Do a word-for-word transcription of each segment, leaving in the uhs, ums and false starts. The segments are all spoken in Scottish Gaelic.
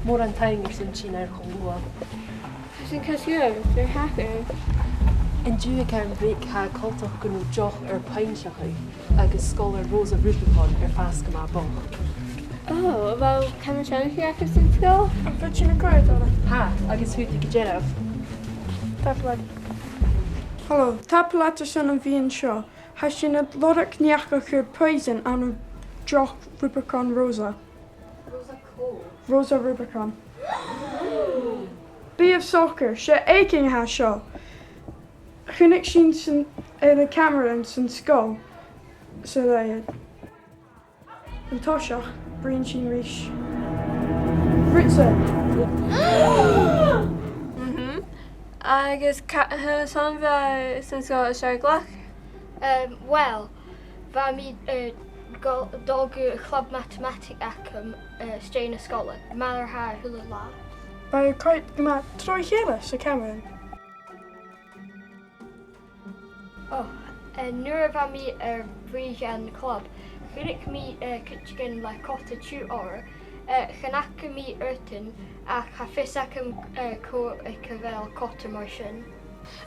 Mòran taing airson tighinn air cho luath. Tha sinn a' cosg air thaca. An-diugh aig àm break tha e coltach gun robh deoch air puinnseachadh agus sgoilear Rosa Rubicon air fàs gu math bochd. Ò, a bheil cuimhne agaibh san sgoil? Am faod sinn a chur orra? Tha, agus faodaidh gu dearbh. Tapadh leibh. Hello, tapadh leat airson a bhith an seo. Tha sinn a' lorg neach a chuir poison ann an deoch Rubicon Rosa. Rosa cò? Rosa Rubicon. Bithibh socair, 's e Aoighinn a tha seo. Chunnaic sinn sin air a' chamara san sgoil. So there. An toiseach, bruidhinn sinn ris. Rutsa. Mhm. Agus ca-, carson a bha thu san sgoil an-diugh? Em, well, bha mi, eh, a' dol gu club matamataig agam, eh, às dèidh na sgoile, mar a tha e a h-uile latha. Bha thu a' coimhead gu math troimh-a-chèile sa chamara. Ò, eh, nuair a bha mi air bhruidhinn anns a' chlub, chunnaic mi, eh, cuideigin le còta tiugh orra, eh, chan fhaca mi iadsan, ach tha fios agam, eh, cò aig a bheil còta mar sin.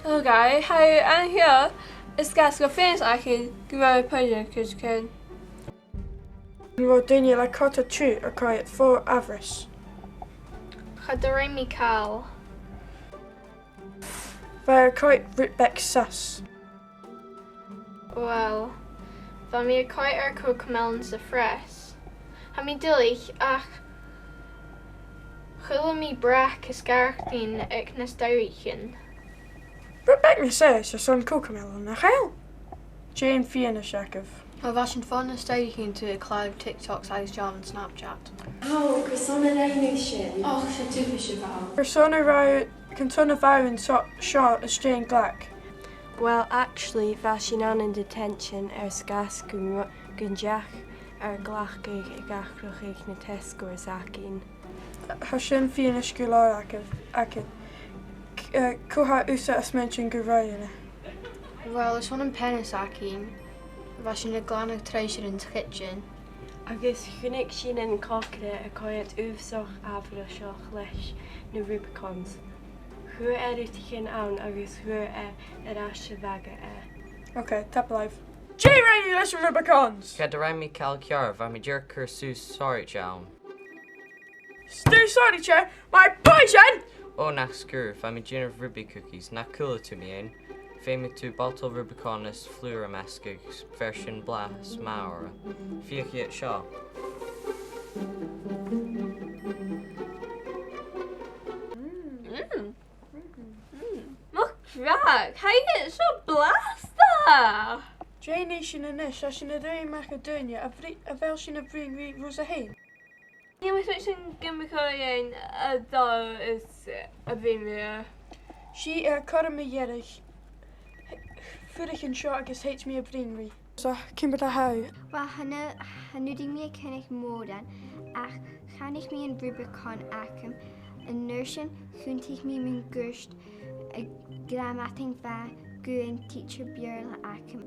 Ò, gabh, tha e an-seo, is gus gu faic sinn gu robh poison aig cuideigin. An robh daoine le còta tiugh a' coimhead fo amharas? Cha do rinn mi càil. Bha thu a' coimhead rud beag sus. Well, bha mi a' coimhead air Cocomelon sa phreas. Tha mi duilich, ach chuala mi breac is gàireachdainn aig na staidhrichean. Rud beag nas fheàrr airson Cocomelon, nach eil? Dè am fianais agaibh? Well, bha sinn fon an staidhrichean, tu a' cleachdadh TikToks agus dealbhan Snapchat. Ò, carson a rinn thu sin? Och, 's e dubhas a bh' ann. Carson a rinn, carson a bha thu an seo, seo às dèidh an gleac? Well, actually, bha sinn ann an detention air sgàth 's gun ro-, gun deach ar glacadh ag atharrachadh na Tesco-ers againn. Tha sin fianais gu leòr agad, agad. C-, eh, cò tha thusa a' smaointinn gun robh e? Well, airson am peanas againn, bha sinn a' glanadh treasure anns a' chidsin. Agus chunnaic sinn an còcaire a' coimhead uabhasach amharasach leis na Rubicons. Chuir e rudeigin ann agus chuir e air ais sa bhaga e. Ok, tapadh leibh. Dè rinn thu leis na Rubicons? Cha do rinn mi càil ceàrr, bha mi dìreach a' cur stuth sònraichte ann. Stuth sònraichte? My boyfriend! Ò, nach sgur, bha mi a' dèanamh Ruby cookies, nach cuala tu mi fhèin? Feumaidh tu botal Rubicon is flùr am measgachadh, fear sin blàth is math orra. Feuch iad seo. Mm. Mm. Mm. Mo chreach, tha iad seo blasta! Dè nì sinn a-nis, tha sinn a' dol a-mach à Dooney, a bhri-, a bheil sinn a' bruidhinn ri Rosa fhèin? Nì mi sin gum bu chòir dhuinn a dhol is a bhruidhinn rithe. 'S i air cothrom mu dheireadh, fuirich an seo agus thèid mi a bhruidhinn rithe. So, ciamar a tha thu? Well, chan eil, chan fhaod mi a chumail mòran, ach chunnaic mi an Rubicon agam, an uair sin chunnaic mi mun cuairt a' ghràmair a bha gu an teacher Beurla agam.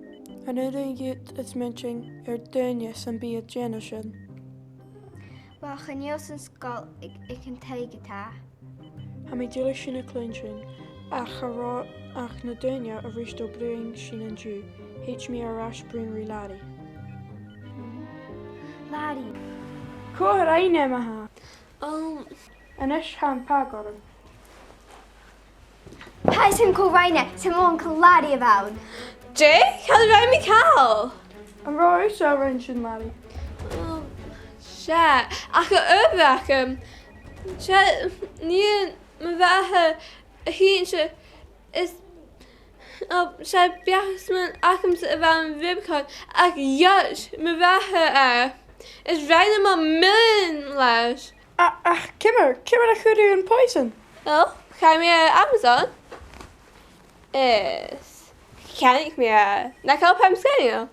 An urrainn dhut a' smaointinn air daoine sam bith a' dèanamh sin? Well, chan eil san sgoil aig, aig an taigh a tha. Tha mi duilich sin a chluinntinn, ach cha robh ach na daoine a-rithist a' bruidhinn rinn an-diugh. Thèid mi air ais bruidhinn ri Larry. Larry. Cò rinn e, ma-thà? Um. A-nis tha am pathadh orm. Tha fhios agam cò rinn e, 's e mo uncail Larry a bh' ann. Dè? Cha do rinn mi càil. An robh thusa a rinn sin, Larry? Um, 's e, ach a obair agam. 'S e, nì mo mhàthair a h-innis, is, um, 's e beachd-smaoin agamsa a bh' ann an Rubicon, ach dh'fhairich mo mhàthair e. Is rinn e mu mhillean leis. A-, ach ciamar, ciamar a chuir thu am poison? Well, chaidh mi air Amazon. Is cheannaich mi e. Nach eil e pam sgainneal?